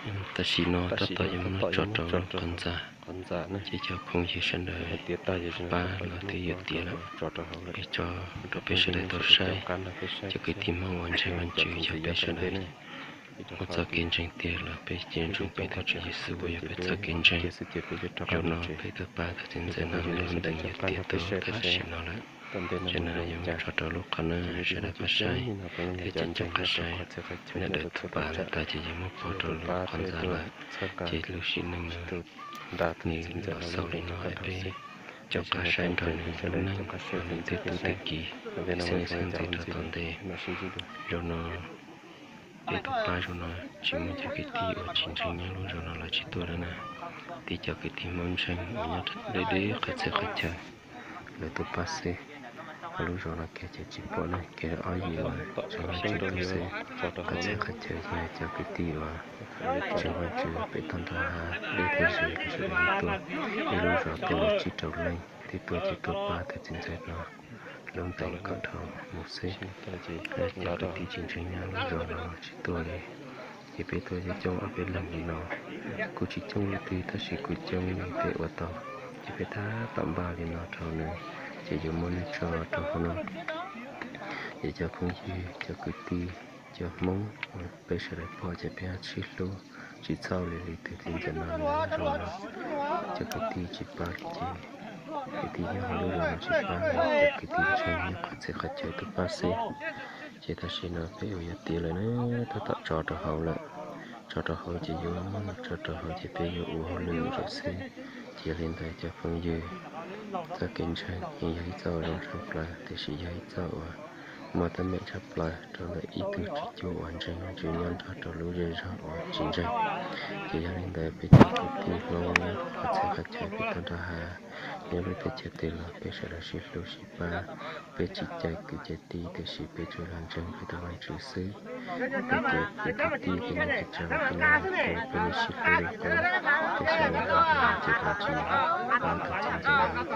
Tam sim no tab tom yuav muab tso rau lub qhov ntxa, ces cov phooj ywg sawv daws pab los twb yuav tiav lawm, es tso rau peb sawv daws tau saib. Cov kwv tij Hmoob uas ntseeg Vajtswv, yog peb sawv daws muaj txoj kev ntseeg tiag los peb cia li ntsoov peb tus Tswv Yexus uas yog peb txoj kev ntseeg. Zaum no peb tuaj pab tus txiv ntxawm no nws lub ntees yuav tiav tau tam sim no lawm. Ces no yuav muab tso rau lub qhov no, sawv daws pab saib thiab caum caum qab saib. Ntawm daim tus pas ntawd tas ces yuav muab pov rau lub qhov ntxa lawm, ces lub sim neej no nws los xaus li no es peb caum qab saib nrog nws lub neej uas nws twb tub twb ki, xeeb xeeb ntxwv rau tom ntej. Zaum no peb tuaj pab zaum no tsis muaj cov kwv tij uas tsis ntseeg nyob lub zos no los tsis tuaj lawm na. Tib cov kwv tij Hmoob ntseeg uas nyob deb deb qhov txhia qhov chaw lawv tuaj pab xwb. Ho lub zos no kiag ces tsis pom na, kiag ob yim uas tseem tsis tuaj xwb. Qhov txhia qhov chaw ces cov kwv tij uas ntseeg Vajtswv peb toj nrho hav deb thiab ze los sawv daws tuaj, ib lub zos tuaj li tsib rau leej, twb tuaj ces tuaj pab tus txiv ntxawm no lub ntees kom dhau mus xwb. Cov kwv tij tsis ntseeg nyob lub zos no tsis tuaj li, ces peb tuaj coob coob ob peb leeg li no. Kuj tsis coob leej twg tab sis kuj coob li peb ua tau, ces peb tab tom npaj li no rau nws, ces yuav muab nws tso rau hauv no. Ces cov phooj ywg, cov kwv tij, cov Hmoob uas peb sawv daws pom ces peb ho sib hlub, tsis txhawj li li tus txiv ntxawm no nws zoo no. Cov kwv tij tsis pab li ces kwv tij nyob hauv lub zos no tsis pab li, cov kwv tij ntseeg nyob qhov txhia qhov chaw tuaj pab xwb. Ces tam sim no peb uas yuav tiav lawm na, tab tom tso rau hauv lawm. Tso rau hauv ces yuav muab nws tso rau hauv ces peb yuav ua hauj lwm lawm xwb. Ces yog li ntawd cov phooj ywg, txoj kev ntseeg yeej yog ib txoj uas zoo tshaj plaws tiam sis yog ib txoj uas muaj teeb meem tshaj plaws rau ntawm ib tug tswv cuab uas ntseeg Vajtswv nyob nrog rau lub zej zog uas tsis ntseeg. Ces yog li ntawd peb cov kwv tij Hmoob nyob qhov txhia qhov chaw peb toj nrho hav, nyob lub teb chaws twg los peb sawv daws sib hlub sib pab, peb tsis cais kwv cais tij tiam sis peb tsuas yog ntseeg peb tus Vajtswv xwb. Peb cov kwv tij peb mus tsis tau peb nyob qhov peb sib hlub li qub, peb sawv daws ces peb tsis pab tus txiv ntxawm no,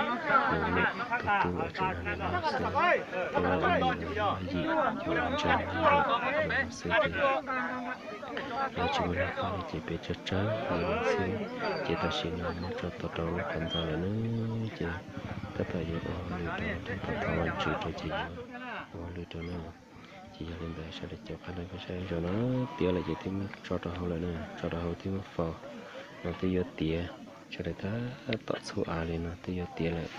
nws niam tus tub uas tseem nrog nws nyob xwb, peb ua ib yim ua yim ua ntseeg nyob xwb ces lawv tsis muaj neeg pab li ces peb tsawg tsawg li no xwb. Ces tam sim no muab tso tau rau lub qhov ntxa lawm na, ces tab tom yuav ua hauj lwm rau, tab tom thov Vajtswv rau ces yuav ua hauj lwm rau na. Ces yog li ntawd sawv daws caum qab nrog peb saib, zaum no tiav lawm ces twb muab tso rau hauv lawm na, tso rau hauv twb muab faus, no twb yuav tiav, sawv daws tab tom txhub av li no twb yuav tiav lawm.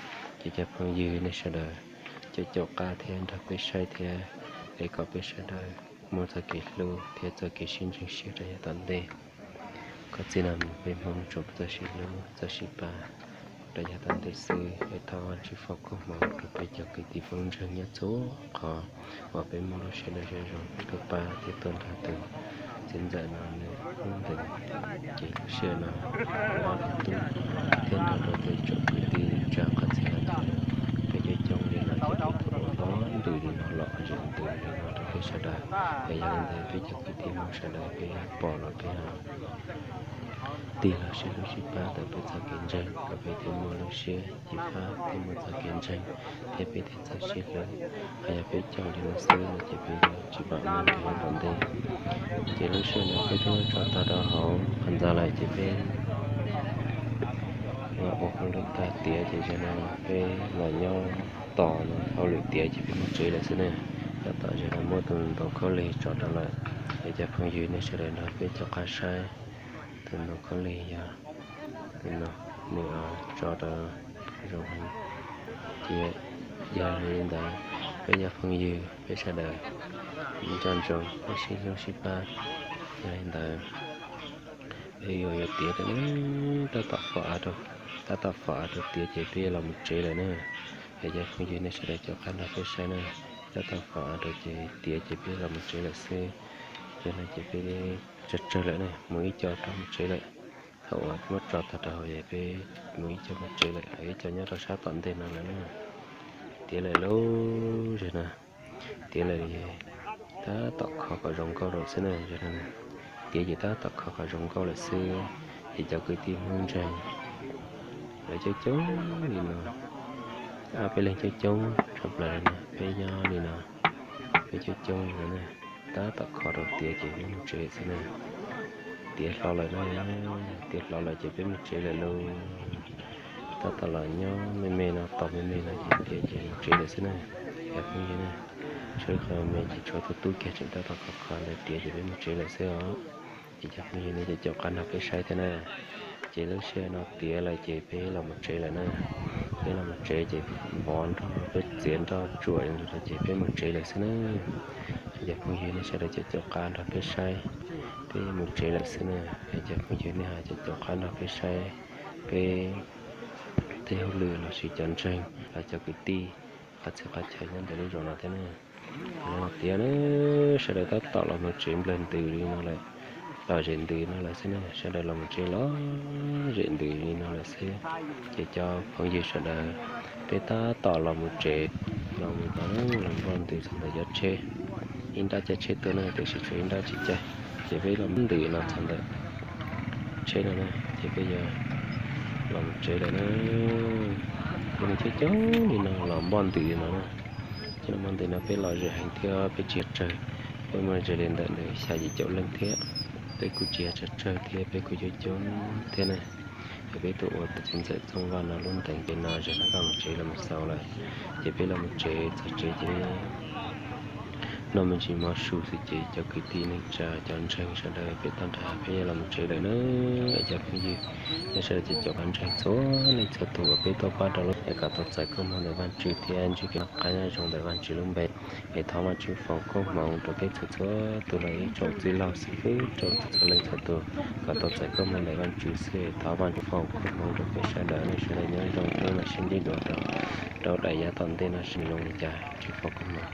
Ces cov phooj ywg nej sawv daws caum caum qab thiab nrog peb saib thiab, es kom peb sawv daws muaj txoj kev hlub thiab txoj kev sib ntseeg siab rau yav tom ntej. Kom txij no mus peb Hmoob tsuas txawj sib hlub txawj sib pab rau yav tom ntej xwb, es thov Vajtswv foom koob hmoov rau peb cov kwv tij Hmoob ntseeg nyob txhua qhov uas peb muaj lub siab ntev zej zog peb tuaj pab thiab tuaj nrog tus txiv ntxawm no nws lub ntees, ces lub sij hawm no nws ob tug tub thiab nrog rau peb tsoom kwv tij tsa qhov txhia qhov chaw, peb coob coob li no ces peb tuaj ua hlob ntws li no los zem ntws li no rau peb sawv daws. Es yog li ntawd peb cov kwv tij Hmoob sawv daws peb pom los peb tig los sib hlub sib pab ntawm peb txoj kev ntseeg kom peb thiaj muaj lub siab tiv fab thiab muaj txoj kev ntseeg thiab peb thiaj txawj sib hlub. Hos yog peb caum li no xwb no ces peb yuav tsis pom muaj nqis rau tom ntej. Ces lub sij hawm no peb twb tso tag rau hauv qhov ntxa lawm ces peb ua hauj lwm tag tiav ces zaum no peb los nyob tos hauj lwm tiav ces peb mus tsev lawm xwb ne. Tab tom zaum no muab tus ntaus khaub lig tso rau lawm, es cov phooj ywg nej sawv daws nrog peb caum qab saib. Tus ntaus khaub lig yog tus no, nws tso rau zoo heev. Ces yog li ntawd peb cov phooj ywg peb sawv daws nco ntsoov peb sib hlub sib pab. Yog li ntawd peb yuav yuav tiav tab tom fom av rau, tab tom fom av rau tiav ces peb los mus tsev lawm na. Es cov phooj ywg nej sawv daws caum qab nrog peb saib na, tab tom fom av rau ces tiav ces peb los mus tsev lawm xwb. Ces no ces peb tsawg tsawg lawm na, mus ib co rov mus tsev lawm. Thaum uas muab tso tag rau hauv es peb mus ib co mus tsev lawm, ib co nyob rau sab tom ntej no lawm na. Tiav lawm lauj, zaum no tiav lawm, tab tom kho kom zoo nkauj lawm xwb na. Zaum no tiav ces tab tom kho kom zoo nkauj lawm xwb. Ces cov kwv tij Hmoob ntseeg lawv coob coob li no, ob peb leeg coob coob tshaj plaws li no, peb nyob li no, peb coob coob li no na. Tab tom kho rau tiav ces peb mus tsev xwb na. tiav hlo lawm na, tiav hlo lawm ces peb mus tsev lawm lauj. Tab tom los nyob me me no, tos me me no ces tiav ces mus tsev lawm xwb na. Cov phooj ywg na, sawv qhov me ces tshuav tus tub kiag tseem tab tom khov kho ntawd, tiav ces peb mus tsev lawm xwb os. Ces cov phooj ywg nej caum caum qab nrog peb saib thiab na. Ces lub sij hawm no tiav lawm ces peb los mus tsev lawm na. Peb los mus tsev ces vov nrog peb txiav nrog tsuam ces peb mus tsev lawm xwb na. Cov phooj ywg nej sawv daws caum caum qab nrog peb saib, peb mus tsev lawm xwb na. Cov phooj ywg nej ho caum caum qab nrog peb saib peb tej hauj lwm lossis cov ntseeg los cov kwv tij qhov txhia qhov chaw nyob ntawm lub zos no thiab na. Tiav na, sawv daws tab tom los mus tsev nplawg ntws li no lawm, lom zem ntws no lawm xwb na, sawv daws los mus tsev lom zem ntws li no lawm xwb. Ces cov phooj ywg sawv daws, peb tab tom los mus tsev, los mus txog los npog ntws txog ntawm cov tsheb, ib nrab caij tsheb tuaj na tiam sis tshuav ib nrab tsis caij, ces peb los ntws no txog ntawm tsheb no na, ces peb yuav los mus tsev lawm na. Peb coob coob li no los npog ntws li no na. Ces los npog ntws no peb lom zem heev thiab peb tsis tsawg, peb muaj ze li ntawm xya yim caum leej thiab. Peb kuj tsis yog tsawg tsawg thiab, peb kuj coob coob thiab na. Yog peb tuaj ua tau txiv ntxawm Txooj Vaj no lub ntees ces no ze no vaj mus tsev los mus xaus lawm. Ces peb los mus tsev, txog tsev ces noj me ntsis mov su xwb ces cov kwv tij neej tsa cov ntseeg sawv daws peb tag nrho peb yuav los mus tsev lawm na. Cov phooj ywg, nej sawv daws caum caum qab ntseeg txhua leej txhua tus uas peb tuaj pab rau lub es kom tau txais koob hmoov ntawm Vajtswv thiab ntsib kev noj qab nyob zoo ntawm Vajtswv lub npe. Es thov Vajtswv foom koob hmoov rau peb txhua txhua tus los ib tsoom txwj laug xib fwb rau txhua leej txhua tus kom tau txais koob hmoov ntawm Vajtswv xwb. Thov Vajtswv foom koob hmoov rau peb sawv daws, nej sawv daws nyob zoo, peb mam sib ntsib dua rau daim yav tom ntej no seb zoo li cas. Vajtswv foom koob hmoov.